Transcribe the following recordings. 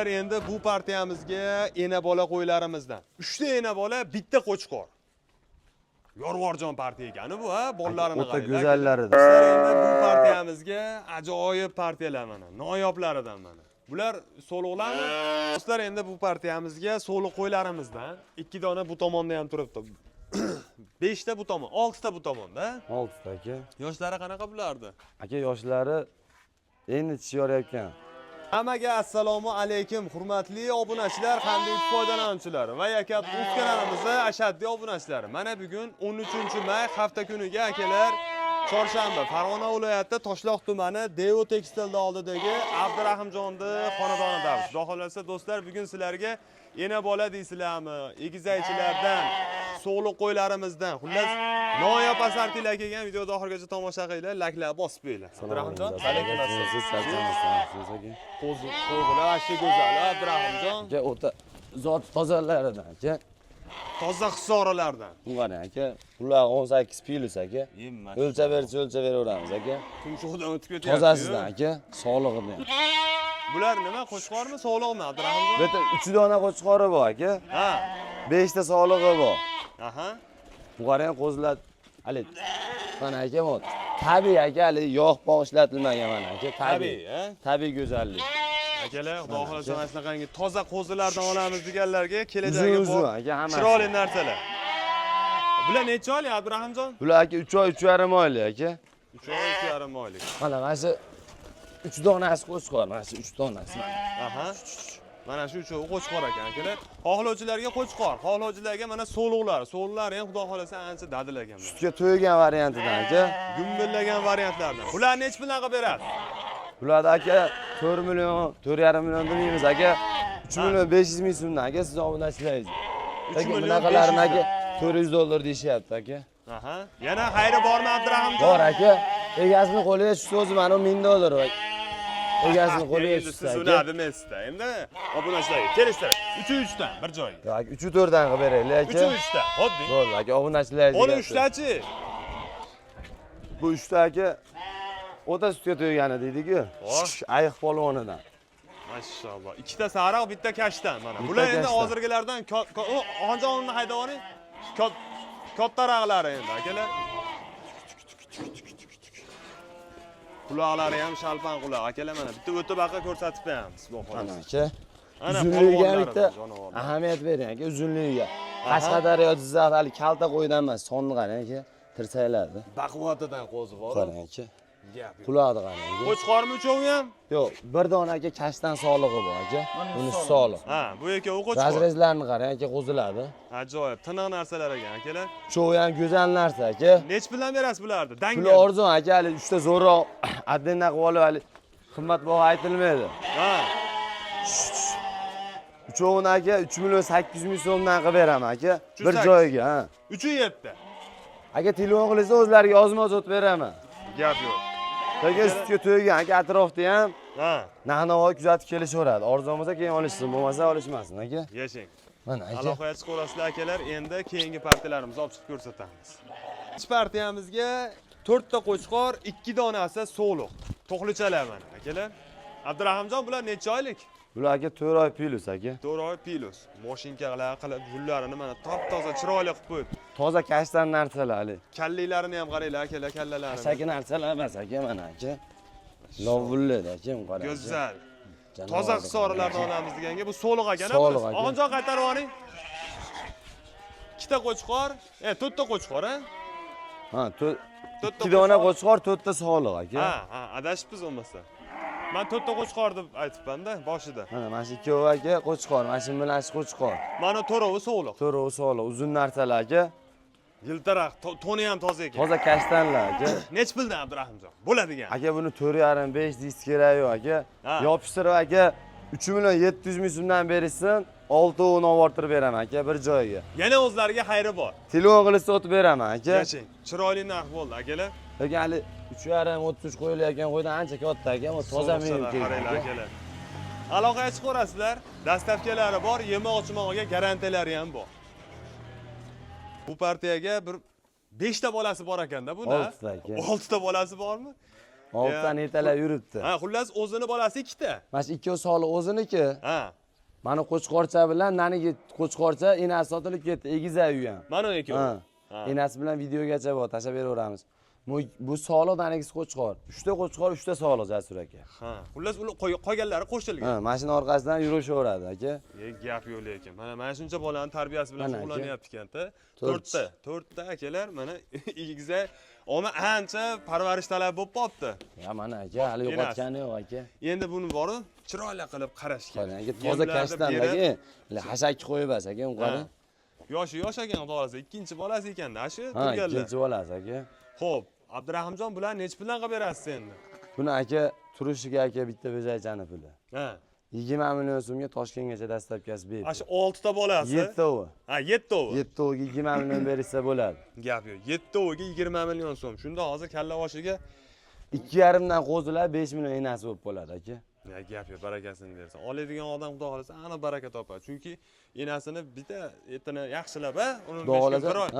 Endi bu partiyamizga ena bola qo'ylarimizdan. 3 ta ena bola, bitta qo'chqor. Yorvorjon partiya ekani bu, ha, bolalarini O'ta qaranglar. go'zallaridan. Do'stlar, endi bu partiyamizga ajoyib partiyalar mana, noyoblaridan mana. Bular so'liqlarmi? Do'stlar, endi bu partiyamizga so'liq qo'ylarimizdan 2 dona bu tomonda ham turibdi. 5 ta bu tomon, 6 ta bu tomonda. Oltita, aka. Yoshlari qanaqa bulardi? Aka, yoshlari endi tish yorayotgan. Hammaga assalomu alaykum, hurmatli obunachilar hamda YouTube foydalanuvchilari va Yakat Uz kanalimizni ashaddiy obunachilari. Mana bugun 13-may hafta kuniga, akalar, chorshanba, Farg'ona viloyati Toshloq tumani Devo Tekstilda oldidagi Abdurahimjonni xonadonidamiz. Xudo xolasa, do'stlar, bugun sizlarga ena bola deysizlarmi, egizakchilardan, so'liq qo'ylarimizdan, xullas, noyob assortilar kelgan. Videoni oxirigacha tomosha qilinglar, layklar bosib qo'yinglar. Abdurahimjon, alaykum assalom. Siz charchamasdan, aka. Qo'zi, qo'zilar вообще go'zal, Abdurahimjon. Aka, o'ta zot tozalaridan, aka. Toza hisorilardan. Bu qarang, aka. Ular 18 plus, aka. O'lchab bersa, o'lchab beraveramiz, aka. Tumshug'idan o'tib ketyapti. Tozasidan, aka, solig'idan. Bular nima, qo'chqormi, so'liqmi, Abdurahimjon? Bu yerda 3 dona qo'chqori bor, aka. 5 ta solig'i bor. Bu qarang, qo'zilar hali mana, aka, bu tabiiy, aka, hali yog' pog' ishlatilmagan mana, aka, tabiiy. Tabiiy, ha? Tabiiy go'zallik. Akalar, xudo xohlasa, mana shunaqangi toza qo'zilardan olamiz deganlarga kelajagi Uzun uzun, bor. aka, hammasi. Chiroyli narsalar. Bular necha oylik, Abdurahimjon? Bular, aka, 3 oy, 3,5 oylik, aka. 3 oy, 3,5 oylik. Mana shu 3 donasi qo'chqor, mana shu 3 donasi mana. Aha. Mana shu uchovi qo'chqor ekan, akalar. Xohlovchilarga qo'chqor, xohlovchilarga mana so'liqlar. So'liqlari ham xudo xohlasa ancha dadil ekan. Mana. Sutga to'ygan variantidan, aka. Gumbillagan variantlardan. Bular nechi puldan qilib berasiz? Bularda, aka, 4 million, 4,5 million demaymiz, aka. 3 million 500 ming so'mdan, aka, siz obunachilaringiz. 3 Aka, million bunaqalarini, 500 aka, 400 dollar deyishyapti, aka. Aha. Yana xayri bormi, Abdurahimjon? Bor, aka. Egasini qo'liga tushsa o'zi mana 1000 dollar. Egasini qo'liga Endi tushsa, siz aka. uni demasizda. Endi obunachilarga kelishtirib 3 3 dan bir joyga. Yo'q, aka, 3 4 dan qilib beraylik, aka. 3 3 dan. Oddiy. Bo'ldi, aka, obunachilaringizga. Uni uchtachi. Bu uchta, aka, o'ta sutga to'ygani deydi-ku. Oh. Ayiq polvonidan. Mashalloh. Ikkita sariq, bitta kashtan mana. Bitta Bular endi kashtan. hozirgilardan u Oxonjon, uni haydab oling. Kattaroqlari endi, akalar. Quloqlari ham shalpan quloq, akalar, mana bitta o'tib baqa ko'rsatib qo'yamiz, xudo Mana, xohlasa. aka. Ana Uzunligiga polvonlari bitta jonivorlar. ahamiyat bering, aka, uzunligiga. Qashqadaryo, Jizzax hali kalta qo'ydan emas, sonni qarang, aka, tirsaklarni. Baquvvatidan qo'zi bor. Qarang, aka. Gap yo'q. Quloqni qarang, aka. Qo'chqormi uchovi ham? Yo'q, bir dona, aka, kashtan solig'i bor, aka. Bunisi soliq. Ha, bu ekovi qo'chqor. Разрез larini qarang, aka, qo'zilarni. Ajoyib, tiniq narsalar ekan, akalar. Uchovi ham go'zal narsa, aka. Nechi puldan berasiz bularni? Puli Danga. arzon, aka, hali uchta zo'rroq отдельно qilib olib, hali qimmatbaho aytilmaydi. Uchovini, aka, 3 million 800 ming so'mdan qilib beraman, aka. Uch Bir sakkiz. joyiga, ha. 3 7. Aka, telefon qilsa o'zlariga ozma-oz o'tib beraman. Gap yo'q. Lekin sutga to'ygan, aka, atrofda ham narx-navo kuzatib kelishaveradi. Arzon bo'lsa keyin olishsin, bo'lmasa olishmasin, aka. Yashang. Mana, aka. Aloqaga chiqaverasizlar, akalar. Endi keyingi partiyalarimizni olib chiqib ko'rsatamiz. Ikkinchi partiyamizga 4 ta qo'chqor, 2 donasi so'liq. To'qlichalar mana, akalar. Abdurahimjon, bular necha oylik? Bular, aka, 4 oy plus, aka. 4 oy plus. Moshinkalar qilib, gullarini mana top-toza chiroyli qilib qo'yib. Toza kashtan narsalar hali. Kallilarini ham qaranglar, akalar, kallalarini. Hashaki narsalar emas, aka, mana, aka. Lovullaydi, aka, bu qarang, aka. Go'zal. Janovar Toza hisorilardan aka. olamiz deganga bu so'liq ekan. So'liq, aka. Og'injon, qaytarib yuboring. Ikkita qo'chqor, to'rtta qo'chqor, ha? Ha, To'rtta ikki dona qo'chqor, to'rtta soliq, aka. Ha, adashibmiz bo'lmasa. Men to'rtta qo'chqor deb aytibman-da boshida. Mana shu ikkovi, aka, qo'chqor, mana shu bilan shu qo'chqor. Mana to'rovi so'liq. To'rovi soliq, uzun narsalar, aka. Yiltaraq, to'ni ham toza ekan. Toza kashtanlar, aka. Nechi puldan, Abdurahimjon? Bo'ladigan. Aka, buni 4,5 5 deyish kerak yo'q, aka. Yopishtirib, aka, 3 million 700 ming so'mdan berishsin, oltovini olib bortirib beraman, aka, bir joyiga. Yana o'zlariga xayri bor. Telefon qilishsa o'tib beraman, aka. Yashang. Chiroyli narx bo'ldi, akalar. Lekin hali 3,5 33 qo'yilayotgan qo'ydan ancha katta, aka, bu toza So'liqchalar, ming qaranglar, aka. akalar. Aloqaga chiqaverasizlar. Dastavkalari bor, yemoq ichmog'iga garantiyalari ham bor. Bu partiyaga bir 5 ta bolasi bor ekanda buni. Oltita, aka. 6 ta bolasi bormi? Oltidan yetalab yuribdi. Ha, xullas o'zini bolasi ikkita. Mana shu ikkovi soliq o'ziniki. Ha. Mana qo'chqorcha bilan nanigi qo'chqorcha enasi sotilib ketdi, egizak u ham. Mana ikkovi. Ha. Enasi bilan videogacha bor, tashlab beraveramiz. Bu soliq nanigisi qo'chqor. 3 ta qo'chqor, 3 ta soliq Jasur aka. Ha, xullas ular qolganlari qo'shilgan. Ha, mashina orqasidan yurishaveradi aka. Gap yo'q lekin. Mana shuncha bolani tarbiyasi bilan shug'ullanyapti ekanda. 4 ta akalar mana egizak oma ancha parvarish talab bo'lib qolibdi. Ya mana aka, hali yo'qotgani yo'q aka. Endi buni borib chiroyli qilib qarash kerak. Qarang aka, toza kashtan aka. Hashakni qo'yib bas aka, uni qarang. Yoshi yosh ekan, xudo xolasa, ikkinchi bolasi ekanda, shu turganlar. Ha, ikkinchi bolasi aka. Xo'p, Abdurahimjon, bularni necha puldan qilib berasiz endi? Buni aka turishiga aka bitta bo'zaychani puli. Ha. 20 million so'mga Toshkentgacha dastlabkasi bepul. Shu 6 ta bolasi. 7 ta u. Ha, 7 ta u. 7 ta uga 20 million berishsa bo'ladi. Gap yo'q. 7 ta uga 20 million so'm. Shunda hozir kalla boshiga 2,5 dan qo'zilar 5 million enasi bo'lib qoladi aka. Ya gap yo'q, barakasini bersin. Oladigan odam xudo xolasa aniq baraka topadi. Chunki enasini bitta etini yaxshilab, ha, uni 5 kun bir oy.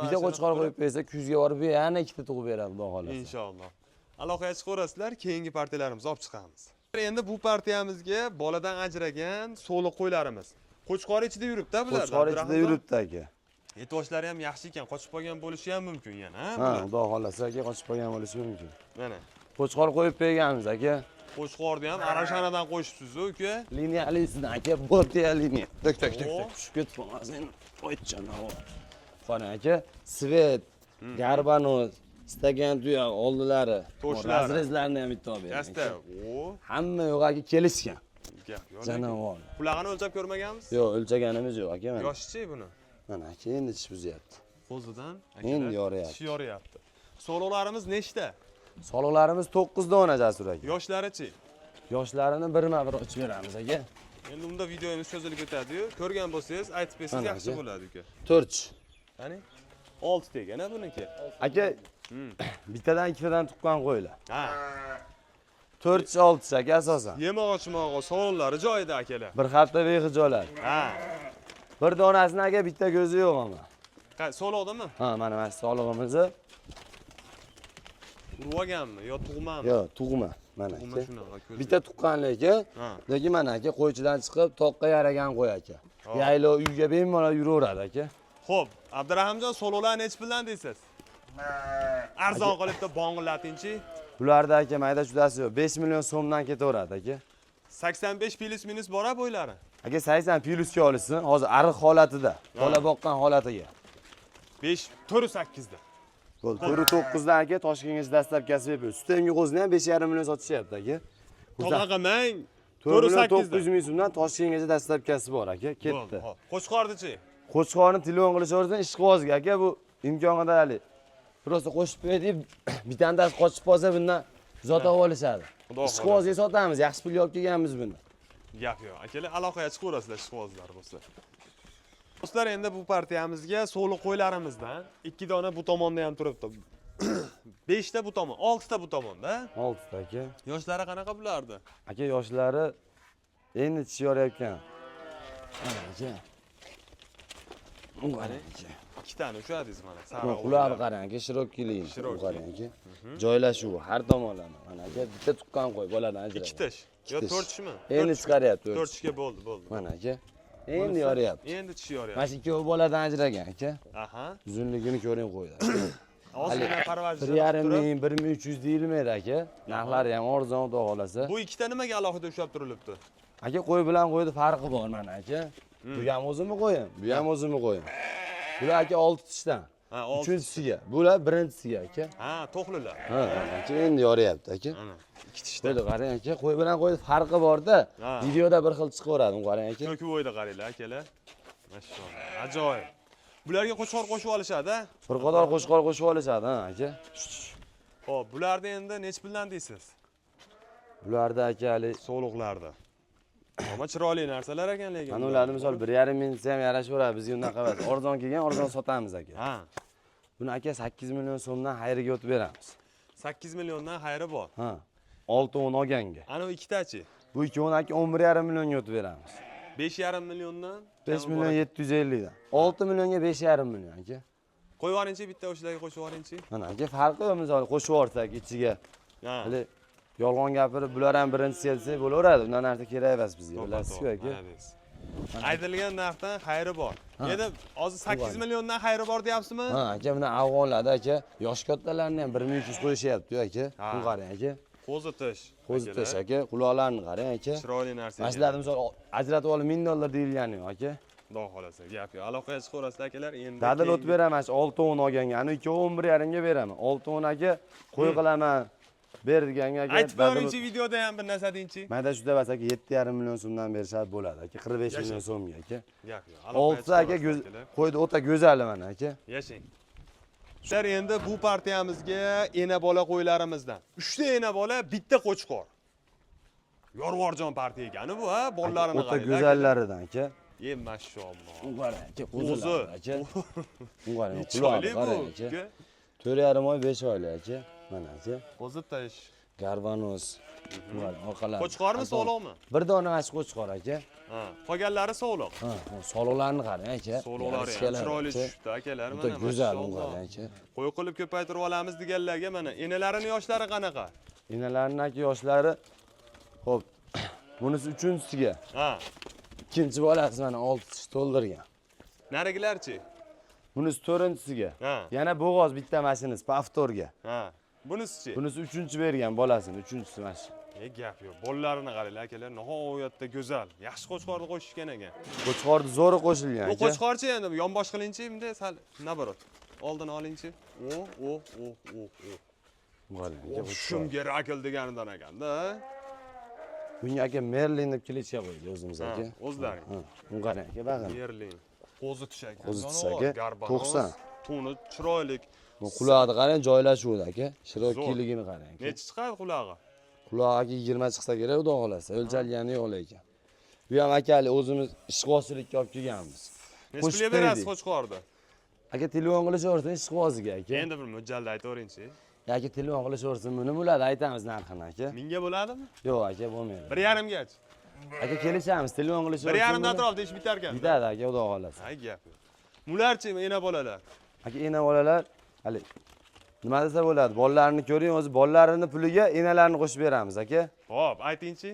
Bitta qo'chqor qo'yib bersa, kuzga borib yana ikkita tug'ib beradi xudo xolasa. Inshaalloh. Aloqaga chiqaverasizlar, keyingi partiyalarimizni olib chiqamiz. Endi bu partiyamizga boladan ajragan so'liq qo'ylarimiz. Qo'chqor ichida yuribdi bular. Qo'chqor ichida yuribdi aka. Etvoshlari ham yaxshi ekan, qochib qolgan bo'lishi ham mumkin yana, ha? Ha, xudo xolasa aka, qochib qolgan bo'lishi mumkin. Mana. Qo'chqor qo'yib berganmiz aka. Qo'chqorni ham arashanadan qo'shibsiz uka. Liniyalisidan aka, bortiya liniya. Tak tak tak tak tushib ketib qolmasin. Oytjana. Qarang aka, svet, garbanoz, stakan tuya oldilari, razrezlarni ham bitta olib bering. Kasta. O. Hamma yo'q aka, kelishgan. Gap yo'q. Janavor. Qulog'ini o'lchab ko'rmaganmiz? Yo'q, o'lchaganimiz yo'q aka mana. Yoshichi buni? Mana aka, endi tish buzyapti. Qo'zidan endi yoryapti. Tish yoryapti. Soliqlarimiz nechta? Soliqlarimiz 9 dona Jasur aka. Yoshlari-chi? Yoshlarini birma-bir ochib beramiz aka. Endi unda videomiz cho'zilib ketadi-yu. Ko'rgan bo'lsangiz, aytib bersangiz yaxshi bo'ladi uka. 4. Qani? 6 ta ekan buniki. Aka, bittadan ikkitadan tuqqan qo'ylar. Ha. 4-6 aka asosan. Yemoq-ichmog'i, sovunlari joyida akalar. Bir hafta behijolat. Ha. Bir donasini aka bitta ko'zi yo'q ama. Qani, soliqdimi? Ha, mana solig'imizni. Urib olganmi yo tug'mami? Yo'q, tug'ma. Mana tug'ma shunaqa ko'zi. Bitta tuqqan lekin, lekin mana aka qo'ychidan chiqib toqqa yaragan qo'y aka. Yaylov uyga bemalol yuraveradi aka. Xo'p, Abdurahimjon, soliqlar necha puldan deysiz? Arzon qilib deb bong'illatingchi. Bularda aka mayda chudasi yo'q. 5 million so'mdan ketaveradi aka. 85 plus minus bor-a bo'ylari? Aka 80 plusga olishsin, hozir ariq holatida, bola boqqan holatiga. 5 4.8 da. Bo'ldi, 4.9 dan aka Toshkentgacha dastlabkasi bepul. Sut emgi qo'zini ham 5.5 million sotishyapti aka. To'g'ri qilmang. 4.9 ming so'mdan Toshkentgacha dastlabkasi bor aka, ketdi. Qo'chqordichi? Qo'chqorni telefon qilishaversin, ishqibozga aka, bu imkon qadar hali. Prosta qo'shib qo'y deb bitandasi qochib qolsa bundan zotib olishadi. Ishqibozga sotamiz, yaxshi pulga olib kelganmiz buni. Gap yo'q. Akalar, aloqaga chiqaverasizlar ishqibozlar bo'lsa. Do'stlar, endi bu partiyamizga so'liq qo'ylarimizdan 2 dona bu tomonda ham turibdi. 5 ta bu tomon, 6 ta bu tomonda. 6 ta aka. Yoshlari qanaqa bulardi? Aka, yoshlari endi tish yorayotgan. Mana aka. Qarang aka. Ikkitani ushladingiz mana. Sariq. Qulog'i qarang aka, shirokkilik. Qarang aka. Joylashuvi har tomonlama. Mana aka, bitta tuqqan qo'y boladan ajragan. Ikki tish. Yo 4 tishmi? Endi chiqaryapti. 4 tishga bo'ldi, bo'ldi. Mana aka. Endi yoryapti. Endi tishi yoryapti. Mana shu ikkovi boladan ajragan aka. Aha. Uzunligini ko'ring qo'ydi. Ozgina parvarish 1.5 ming, 1300 deyilmaydi aka. Narxlari ham arzon, xudo xolasa. Bu ikkita nimaga alohida ushlab turilibdi? Aka, qo'y bilan qo'yni farqi bor mana aka. Bu ham o'zimni qo'yim, bu ham o'zimni qo'yim. Bular aka 6 tishdan. Ha, 3-chisiga. Bular birinchisiga aka. Ha, to'xlilar. Ha, aka endi yoryapti aka. Mana ikki tishdan. Bo'ldi, qarang aka, qo'y bilan qo'y farqi bor-da. Videoda bir xil chiqaveradi, uni qarang aka. Ko'ki bo'yda qaranglar akalar. Mashalloh. Ajoyib. Bularga qo'chqor qo'shib olishadi, ha? Bir qator qo'chqor qo'shib olishadi, ha aka. Xo'p, bularni endi necha puldan deysiz? Bularda aka hali so'liqlarda. Ammo chiroyli narsalar ekan lekin. Mana ularni misol 1.5 ming desa ham yarashaveradi, bizga unaqa emas. Arzon kelgan, arzon sotamiz aka. Ha. Buni aka 8 million so'mdan xayriga o'tib beramiz. 8 milliondan xayri bor. Ha. 6-10 olganga. Ana u ikkitachi? Bu ikkovini aka 11.5 millionga o'tib beramiz. 5.5 milliondan 5 million 750 dan. 6 millionga 5.5 million aka. Qo'yib yuboringchi, bitta o'shalarga qo'shib yuboringchi. Mana aka farqi yo'q, misol qo'shib yuborsak ichiga. Hali yolg'on gapirib, bular ham birinchisi desak bo'laveradi. Undan narsa kerak emas bizga, bilasizku aka. Aytilgan narxdan xayri bor. Endi hozir 8 milliondan xayri bor deyapsizmi? Ha aka, buni afg'onlarda aka, yosh kattalarni ham 1300 qo'yishyapti aka. Bu qarang aka. Qo'zi tish. Qo'zi tish aka, quloqlarini qarang aka. Chiroyli narsa. Mana shularni misol ajratib olib $1000 deyilgani yo'q aka. Xudo xolasa, gap yo'q. Aloqaga chiqaverasizlar akalar, endi dadil o'tib beraman, shu 6.10 olganga, ani 2.11.5 ga beraman. 6.10 aka, qo'y qilaman ber deganga aka. Aytib beringchi videoda ham bir narsa deyinchi. Mayda shuda bas aka 7.5 million so'mdan berishadi bo'ladi aka, 45 million so'mga aka. Gap yo'q. Oltisi aka qo'ydi o'ta go'zali mana aka. Yashang. Shular endi bu partiyamizga ena bola qo'ylarimizdan. 3 ta ena bola, bitta qo'chqor. Yorvorjon partiya ekani bu, ha, bolalarini o'ta go'zallaridan aka. E mashalloh. U qarang aka, qo'zilar aka. U qarang, Chiroyli qulog'i bu. qarang aka. 4.5 oy, 5 oylik aka. Mana aka. Qo'zi tish. Garbanos. Bu qarang, orqalari. Qo'chqormi, sog'liqmi? Bir dona mana shu qo'chqor aka. Ha, qolganlari sog'liq. Ha, soliqlarini qarang aka. Soliqlari ham chiroyli tushibdi akalar mana. O'ta go'zal u qarang aka. Qo'y qilib ko'paytirib olamiz deganlarga mana enalarining yoshlari qanaqa? Enalarining aka yoshlari xo'p, bunisi 3-chisiga. Ha. Ikkinchi bolasi mana 6 tish to'ldirgan. Narigilarchi? Bunisi 4-chisiga. Ha. Yana bo'g'oz bitta mashinasi повторga. Ha. Bunisichi? Bunisi 3-chi bergan bolasini, 3-chisi mana shu. Gap yo'q. Bolalarini qaranglar akalar, nihoyatda go'zal. Yaxshi qo'chqorni qo'shishgan ekan. Qo'chqorni zo'ri qo'shilgan Bu aka. qo'chqorchi endi yonbosh qilingchi, bunday sal naborot. Oldini olingchi. O, o, o, o, o. Shum Gerakl deganidan ekanda. Bunga aka Merlin deb klechka qo'ydi o'zimiz aka. O'zlaring. Ha, uni qarang aka, bag'ini. Merlin. Qo'zi tish ekan. Qo'zi tish aka, 90. To'ni chiroyli. Bu qulog'ini qarang, joylashuvdi aka. Shirokiyligini qarang aka. Necha chiqadi qulog'i? Qulog'i aka 20 chiqsa kerak, xudo xolasa. O'lchalgani yo'q lekin. Bu ham aka hali o'zimiz ishqibozchilikka olib kelganmiz. Necha pulga berasiz qo'chqorni? Aka telefon qilishaversin ishqiboziga aka. Endi bir mo'ljalda aytaveringchi. Aka telefon qilishaversin, buni bo'ladi, aytamiz narxini aka. 1000 ga bo'ladimi? Yo'q aka, bo'lmaydi. 1.5 gacha. Aka kelishamiz, telefon qilishaversin. 1.5 dan atrofida ish bitar ekan. Bitadi aka, xudo xolasa. Ay gap yo'q. Bularchi ena bolalar? Aka ena bolalar hali nima desa bo'ladi? Bolalarini ko'ring, o'zi bolalarini puliga enalarini qo'shib beramiz aka. Xo'p, aytingchi.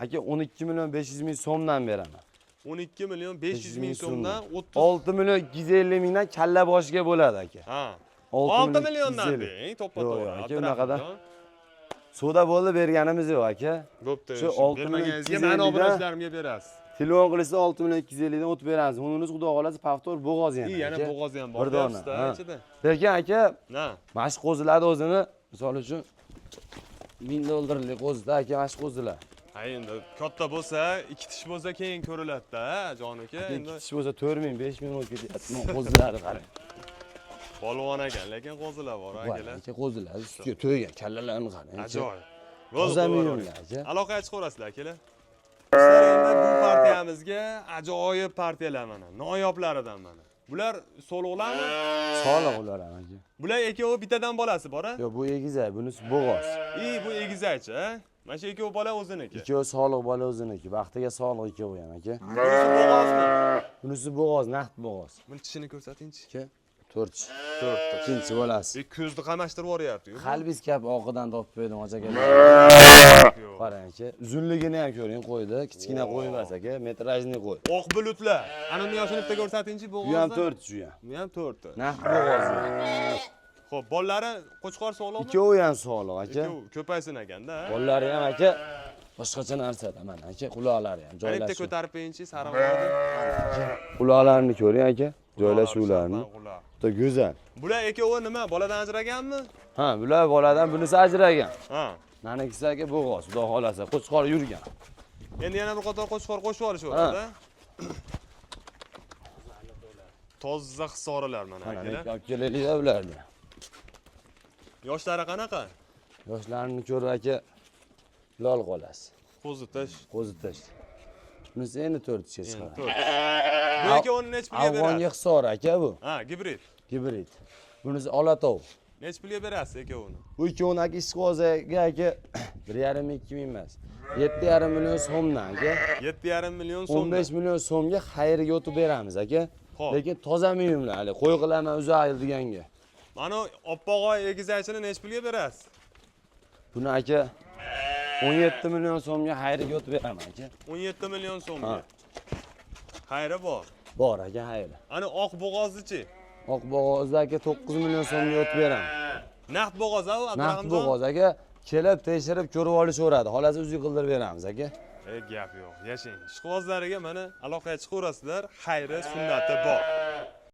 Aka 12 million 500 ming so'mdan beraman. 12 million 500 ming so'mdan 6 million 250 mingdan kalla boshiga bo'ladi aka. Ha. 6 milliondan deng, to'ppa-to'g'ri. Yo'q, aka, unaqada savdo bo'ldi berganimiz yo'q aka. Bo'pti. Shu 6 million 250 meni obunachilarimga berasiz. Telefon qilsa 6 million 250 dan o'tib beramiz. Bunimiz xudo xolasa повтор bo'g'oz yana. Yana bo'g'oz ham bor. Bir dona ichida. Lekin aka, ha, mana shu qo'zilarni o'zini misol uchun $1000lik qo'zida aka, mana shu qo'zilar. Ha, endi katta bo'lsa, ikki tish bo'lsa keyin ko'riladi-da, jon aka. Endi ikki tish bo'lsa 4000, 5000 bo'lib ketyapti. Mana qo'zilari qarang. Polvon ekan, lekin qo'zilar bor akalar. Aka qo'zilar sutga to'ygan, kallalarini qarang. Ajoyib. Toza miyumlar aka. Aloqaga chiqaverasizlar akalar. Do'stlar, endi bu partiyamizga ajoyib partiyalar mana, noyoblaridan mana. Bular so'liqlarmi? Soliq ular ham aka. Bular ikkovi bittadan bolasi bor-a? Yo'q, bu egizak, bunisi bo'g'oz. Bu egizakchi, a? Mana shu ikkovi bola o'ziniki. Ikkovi soliq bola o'ziniki, baxtiga soliq ikkovi ham aka. Bunisi bo'g'ozmi? Bunisi bo'g'oz, naqd bo'g'oz. Buni tishini ko'rsatingchi. Aka, 4 tish. 4 tish. Ikkinchi bolasi. Ko'zni qamashtirib yuboryapti-yu. Qalbingiz kap oqidan topib qo'ydim aka. Qarang aka, uzunligini ham ko'ring qo'ydi. Kichkina qo'y emas aka, metrajli qo'y. Oq bulutlar. Ana uni yoshini bitta ko'rsatingchi, bo'g'ozni. Bu ham 4 tish, u ham. Bu ham 4 tish. Naqd bo'g'oz. Xo'p, bolalari qo'chqor sog'liqmi? Ikkovi ham sog'liq aka. Ikkovi ko'paysin ekanda. Bolalari ham aka boshqacha narsada mana aka, quloqlari ham joylashib. Bitta joylashuv. ko'tarib qo'yingchi, sariq bo'ldi. Quloqlarini ko'ring aka, joylashuvlarini. Juda go'zal. Bular ikkovi nima, boladan ajraganmi? Ha, bular boladan, bunisi ajragan. Ha. Nanikisi aka bo'g'oz, xudo xolasa, qo'chqor yurgan. Endi yana bir qator qo'chqor qo'shib olishaveradi. Toza hisorilar mana akalar. Olib kelaylik ularni. Yoshlari qanaqa? Yoshlarini ko'rib aka lol qolasiz. Qo'zi tish. Qo'zi tish. Bunisi endi 4 tishga chiqadi. Bu ikkovini necha pulga berasiz? Afg'onga hisor aka bu. Ha, gibrid. Gibrid. Bunisi Olatov. Necha pulga berasiz ikkovini? Bu ikkovini aka ishqiboziga aka 1.5-2 ming emas. 7.5 million so'mdan aka. 7.5 million so'mdan. 15 million so'mga xayrga o'tib beramiz aka. Lekin toza miyumlar hali qo'y qilaman uzoq yil deganga. Mana oppoq oy egizakchini necha pulga berasiz? Buni aka 17 million so'mga xayriga o'tib beraman aka. 17 million so'mga. Ha. Xayri bor. Bor aka, xayri. Ana oq bo'g'oznichi? Oq bo'g'ozni aka 9 million so'mga o'tib beraman. Naqd bo'g'oz a u Naqd Abdurahimjon? bo'g'oz aka, kelib tekshirib ko'rib olishaveradi. Xolasi o'zi qildirib beramiz aka. E, gap yo'q. Yashang. Ishqibozlariga mana aloqaga chiqaverasizlar, xayri sunnati bor.